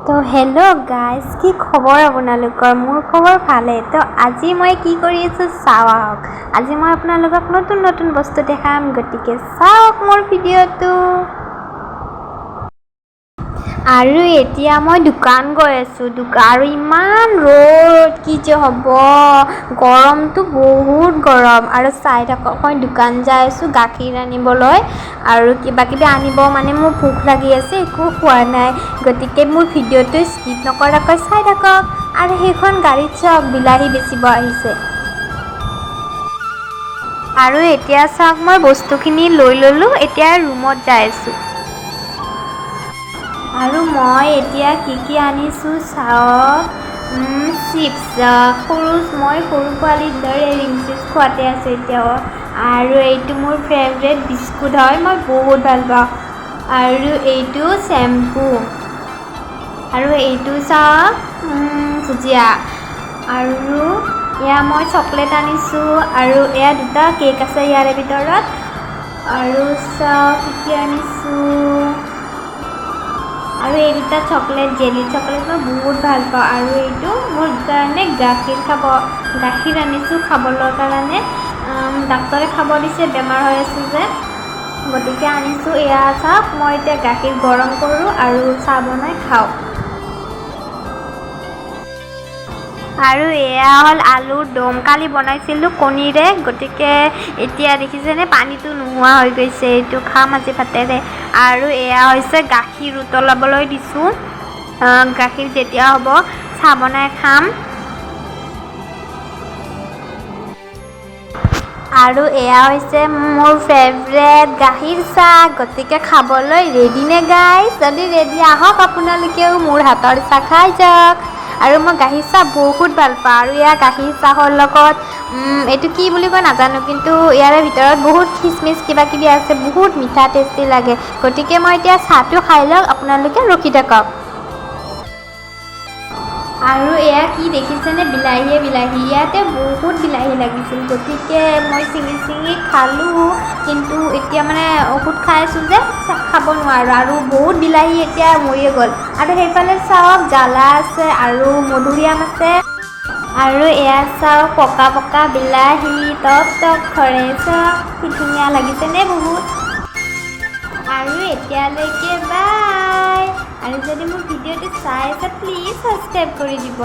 তো hello' guys, কি খবৰ আপোনালোকৰ? মোৰ খবৰ ভালেই। তো আজি মই কি কৰি আছোঁ চাওঁ আহক। আজি মই আপোনালোকক নতুন নতুন বস্তু দেখাম, গতিকে চাওক মোৰ ভিডিঅ'টো। আৰু এতিয়া মই দোকান গৈ আছোঁ। আৰু ইমান ৰ'দ, কি যে হ'ব, গৰমটো বহুত গৰম। আৰু চাই থাকক, মই দোকান যাই আছোঁ গাখীৰ আনিবলৈ আৰু কিবা কিবি আনিব, মানে মোৰ ভোক লাগি আছে, একো খোৱা নাই। গতিকে মোৰ ভিডিঅ'টো স্কিপ নকৰাকৈ চাই থাকক। আৰু সেইখন গাড়ীত চাওক, বিলাহী বেচিব আহিছে। আৰু এতিয়া চাওক, মই বস্তুখিনি লৈ ল'লোঁ, এতিয়া ৰুমত যাই আছোঁ। আৰু মই এতিয়া কি কি আনিছোঁ চাওক। চিপছ, সৰু, মই সৰু পোৱালিৰ দৰে ৰিং চিপছ খোৱাতে আছোঁ এতিয়াও। আৰু এইটো মোৰ ফেভৰেট বিস্কুট হয়, মই বহুত ভাল পাওঁ। আৰু এইটো শ্বেম্পু। আৰু এইটো চাওক, ভুজিয়া। আৰু এয়া মই চকলেট আনিছোঁ। আৰু এয়া দুটা কেক আছে ইয়াৰে ভিতৰত। আৰু চাওক কি কি আনিছোঁ। আৰু এই দুটা চকলেট, জেলি চকলেট মই বহুত ভাল পাওঁ। আৰু এইটো মোৰ কাৰণে গাখীৰ খাব, গাখীৰ আনিছোঁ খাবলৈ কাৰণে। ডাক্তৰে খাব দিছে, বেমাৰ হৈ আছে যে, গতিকে আনিছোঁ। এয়া চাওক, মই এতিয়া গাখীৰ গৰম কৰোঁ আৰু চাহ বনাই খাওঁ। আৰু এয়া হ'ল আলুৰ দম, কালি বনাইছিলোঁ কণীৰে। গতিকে এতিয়া দেখিছেনে পানীটো নোহোৱা হৈ গৈছে, এইটো খাম আজি ভাতেৰে। আৰু এয়া হৈছে গাখীৰ উতলাবলৈ দিছোঁ। গাখীৰ যেতিয়া হ'ব চাহ বনাই খাম। আৰু এয়া হৈছে মোৰ ফেভৰেট গাখীৰ চাহ। গতিকে খাবলৈ ৰেডি নে গাইজ? যদি ৰেডি, আহক আপোনালোকেও মোৰ হাতৰ চাহ খাই যাওক। আৰু মই গাখীৰ চাহ বহুত ভাল পাওঁ। আৰু এয়া গাখীৰ চাহৰ লগত এইটো কি বুলি কয় নাজানো, কিন্তু ইয়াৰে ভিতৰত বহুত খিচমিচ কিবা কিবি আছে, বহুত মিঠা টেষ্টি লাগে। গতিকে মই এতিয়া চাহটো খাই লওক, আপোনালোকে ৰখি থাকক। আৰু এয়া কি দেখিছেনে? বিলাহীয়ে বিলাহী, ইয়াতে বহুত বিলাহী লাগিছিল, গতিকে মই ছিঙি ছিঙি খালোঁ। কিন্তু এতিয়া মানে ঔষধ খাই আছোঁ যে খাব নোৱাৰোঁ। আৰু বহুত বিলাহী এতিয়া মৰিয়ে গ'ল। আৰু সেইফালে চাওক, জ্বালা আছে আৰু মধুৰিআম আছে। আৰু এয়া চাওক, পকা পকা বিলাহী টপ টপ খৰে, চাওক কি ধুনীয়া লাগিছেনে বহুত। আৰু এতিয়ালৈকে বাই। আৰু যদি মোৰ ভিডিঅ'টো চাই আছে, প্লিজ ছাবস্ক্ৰাইব কৰি দিব।